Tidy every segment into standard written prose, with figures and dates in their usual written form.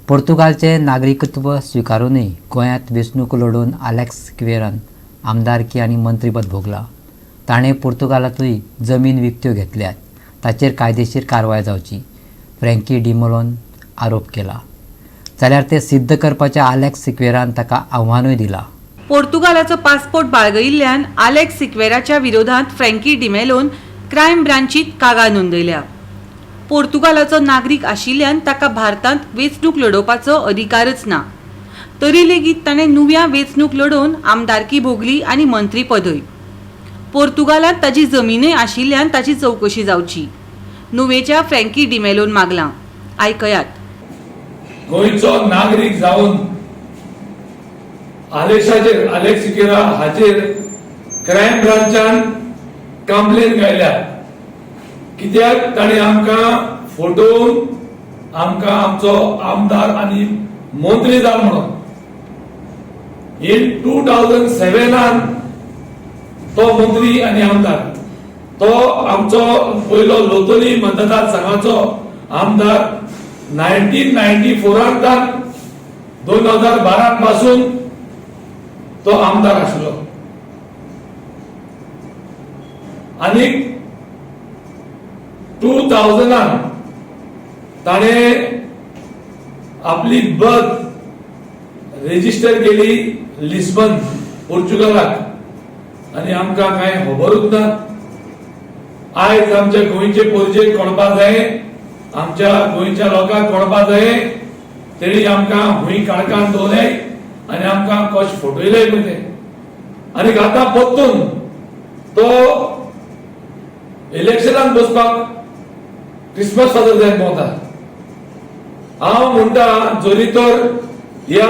पोर्तुगालचें नागरिकत्व स्विकारूनय गोंयांत वेंचणूक लडोवन आलेक्स सिक्वेरान आमदारकी आनी मंत्रीपद भोगलां. ताणें पोर्तुगालांतूय जमीन विकत्यो घेतल्यात. ताचेर कायदेशीर कारवाय जावची, फ्रँकी डिमेलोन आरोप केला. जाल्यार तें सिद्ध करपाचें आलेक्स सिक्वेरान ताका आव्हानूय दिलां. पोर्तुगालाचो पासपोर्ट बाळगयिल्ल्यान आलेक्स सिक्वेराच्या विरोधांत फ्रँकी डिमेलोन क्रायम ब्रांचीत कागाळ नोंदयल्या. पोर्तुगालाचो नागरीक आशिल्ल्यान ताका भारतांत वेंचणूक लडोवपाचो अधिकारच ना. तरी लेगीत ताणें नुव्या वेंचणूक लडोवन आमदारकी भोगली आनी मंत्रीपदय. पोर्तुगालांत ताजी जमीनय आशिल्ल्यान ताची चवकशी जावची, नुवेच्या फ्रँकी डिमेलोन मागलां. आयकयात. गोंयचो नागरीक जावन आलेशाचेर, आलेक्स सिकेरा हाचेर क्रायम ब्रांचान कंप्लेन घायल्या. कित्याक ताणें आमकां फटोवन आमकां आमचो आमदार आनी मंत्री जाल म्हणून. इन 2007 तो मंत्री आनी आमदार, तो आमचो पयलो लोतोली मतदारसंघाचो आमदार 1994 2012 पासून तो आमदार आशिल्लो. आनी 2000 ताणें आपली बर्थ रेजिस्टर केली लिस्बन पोर्चुगलाक आनी आमकां कांय खबरूच ना. आयज आमच्या गोंयचे पोरजेक कळपा जाय, आमच्या गोंयच्या लोकांक कळपा जाय तेणी आमकां हुंय काळखान दवरले आनी आमकां कशें फटयले पळय ते. आनी आतां परतून तो इलेक्शनाक बसपाक क्रिसमस फादर जायत भोंवता. हांव म्हणटा, जरी तर ह्या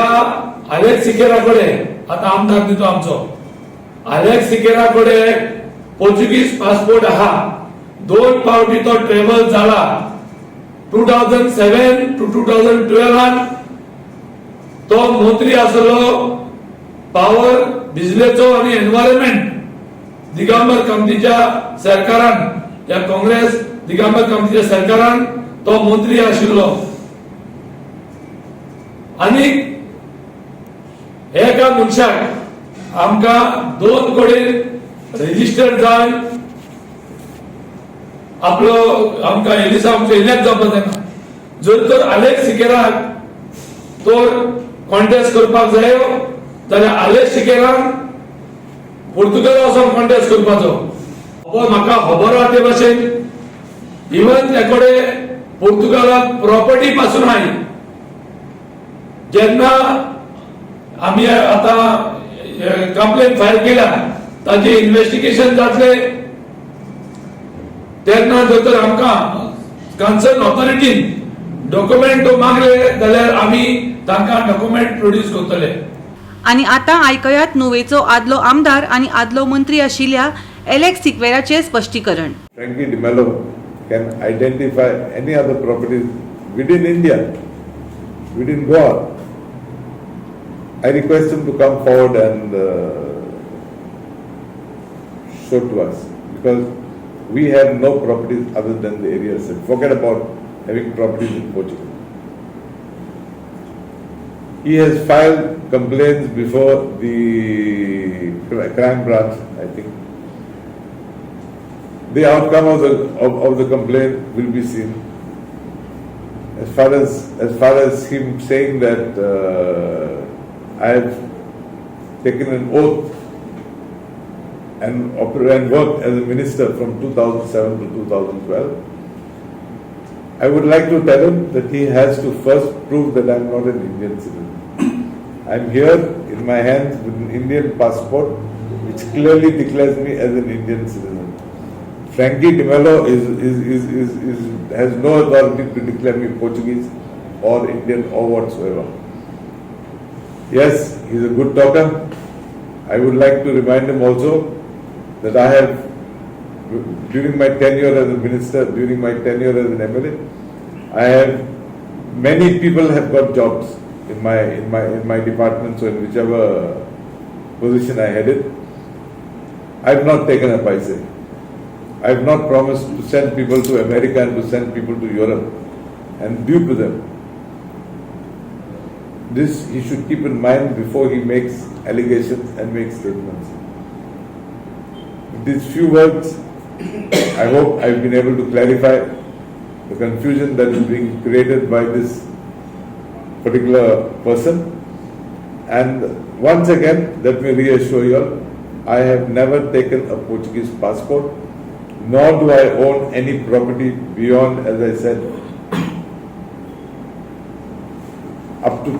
आलेक्स सिकेरा कडेन, आतां आमदार न्ही तो आमचो, आलेक्स सिकेरा कडेन पोर्चुगीज पासपोर्ट आहा, 2 फावटी तो ट्रेवल जाला, 2007 टू 2012 तो मंत्री आसलो पावर बिजलेचो आनी एनवायरमेंट दिगंबर कामतीच्या सरकारान, ह्या काँग्रेस दिगंबर कामतीच्या सरकारान तो मंत्री आशिल्लो. आनी एका मनशाक आमकां 2 कडेन रजिस्टर्ड जावन आपलो आमकां एलिसा आमचो इलेक्ट जावपाक जायना. जर तर आलेक्स सिकेराक तर कॉन्टेस्ट करपाक जायो जाल्यार आलेक्स सिकेरान पोर्तुगाला वचोन कॉन्टेस्ट करपाचो. म्हाका खबर आहा ते भाशेन इवन त्या कडेन पोर्तुगालाक प्रॉपर्टी पासून आहाय. जेन्ना आमी आतां कंप्लेन फायल केल्या ताजें इन्वेस्टिगेशन जातलें तेन्ना जर तर आमकां कन्सर्न ऑथॉरिटीन डॉक्युमेंट मागले जाल्यार आमी तांकां डॉक्युमेंट प्रोड्यूस करतले. आनी आतां आयकयात नुवेचो आदलो आमदार आनी आदलो मंत्री आशिल्ल्या एलेक्स सिक्वेराचें स्पश्टीकरण. Frankie D'Mello can identify any other properties within India, within Goa. I request him to come forward and show to us, because we have no properties other than the area itself. Forget about having properties in Portugal. He has filed complaints before the crime branch, I think. The outcome of the complaint will be seen. As far as him saying that I have taken an oath and worked as a minister from 2007 to 2012, I would like to tell him that he has to first prove that I am not an Indian citizen. I am here in my hands with an Indian passport which clearly declares me as an Indian citizen. Frankie D'Mello has no authority to declare me Portuguese or Indian or whatsoever. Yes, he is a good talker. I would like to remind him also that I have, during my tenure as a minister, during my tenure as an MLA, I have many people have got jobs in my department, so in whichever position I headed. I have not taken a paise. I have not promised to send people to America and to send people to Europe and dupe them. This he should keep in mind before he makes allegations and makes statements. With these few words, I hope I've been able to clarify the confusion that is being created by this particular person. And once again, let me reassure you all, I have never taken a Portuguese passport, nor do I own any property beyond, as I said, up to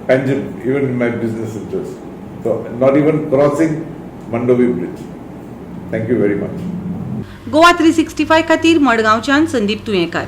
Panjim, even in my business interest. So, not even crossing Mandovi Bridge. Thank you very much. Goa 365 खातीर मडगांवच्यान संदीप तुयेंकार.